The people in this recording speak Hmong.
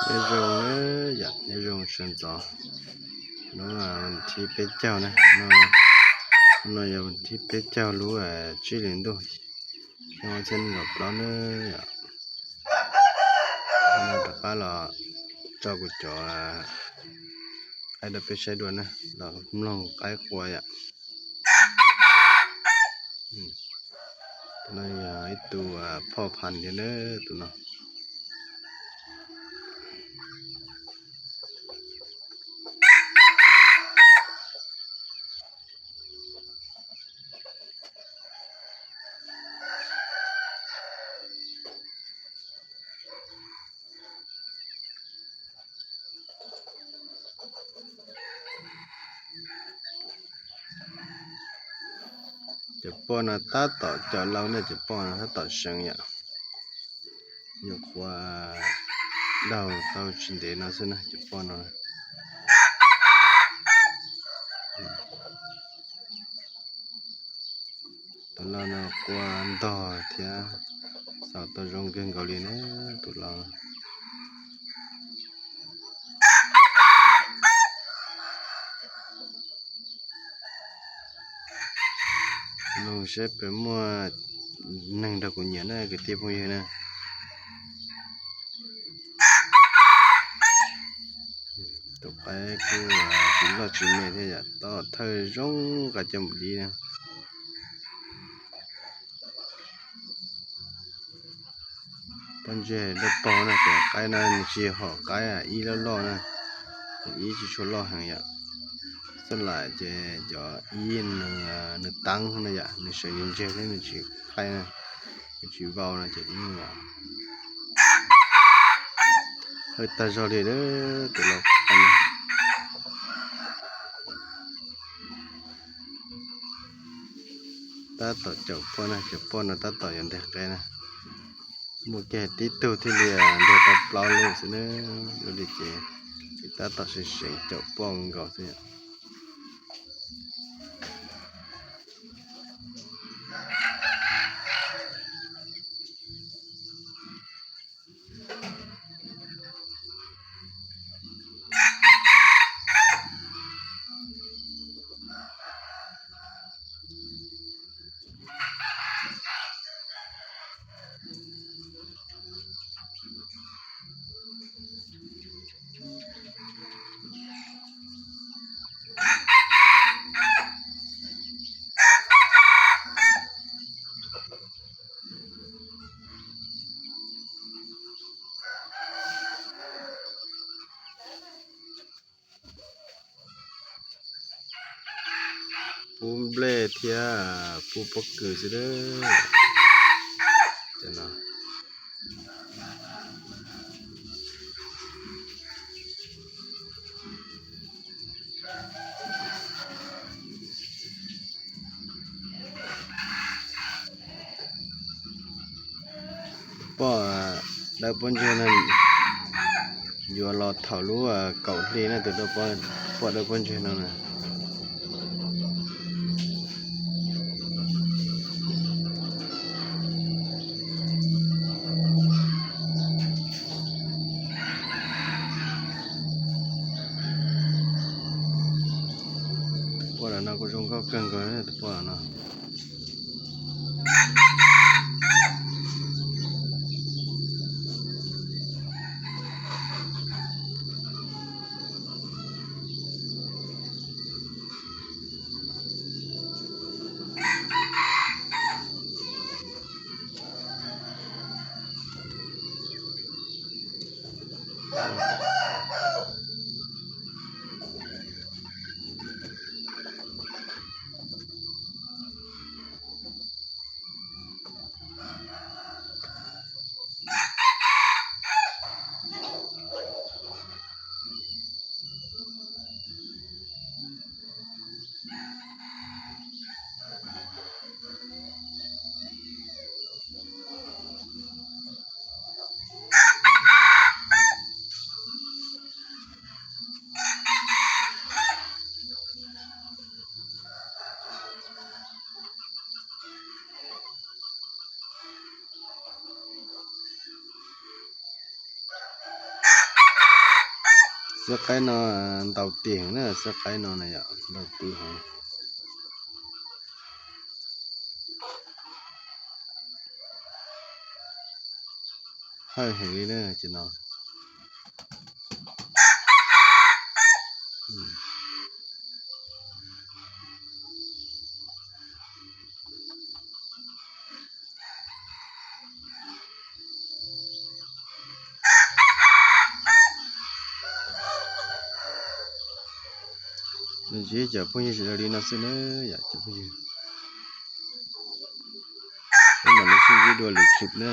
Nyob zoo, yom, nyob zoo sawv ntxov. Hnub no thib peb caug na, no yog thib peb caug lub tsib hlis ntuj, xyoo ob txhiab nees nkaum plaub na, yom. Rov qab los tso kuv cov qaib rau peb saib dua na, los mloog qaib qua yom. Tus no yog ib tug phoj phan thiab na, tus no. Cov poj no tab tom, cov laus ne, cov poj no tab tom seev yom. Nyuam qhuav daug tau tsis ntev no xwb na, cov poj no. Tus laus no qua ntog thiab, xaus tau zoo kawg nkaus li na, tus laus. Mloog saib puas muaj neeg nrog kuv nyiam na kwv tij phooj ywg na. Tus qaib kuj tsis loj tsis me thiab yom, tau thawj zoo nqa coj mus dib na. Pob ntseg dawb paug na, cov qaib no nws tsis yog hom qaib ib loj loj na, ib tsis tshua loj heev yom. Xab laim ces cov ib nws taab na yom, nws seev ntseg thiab nws tsis qhaib na, nws tsis vau no ces ib hawj tag zog li tus laus no. Tab tom caum poj na, caum poj no tab tom yuav nteg qe na. Muaj kiag tib tug thiaj li nteg tau plaub lub xwb na, yog li ces tab tom seev seev caum poj nkaus xwb. Pub nplej thiab pub pob kws xwb a. Poj dawb pob ntseg no, yuav los thaum lub kaum hli na, tus poj dawb pob ntseg no na. Tus poj no kuj zoo nkauj kawg nkaus tus poj no. Xab qaib no ntaus tis na, xab qaib no na yom, ntaus tis heev. Hawj heev li na ces no. Ntsib cov phooj ywg sawv daws li no xwb na yom cov phooj ywg. Peb mam li sib ntsib dua lwm clip na.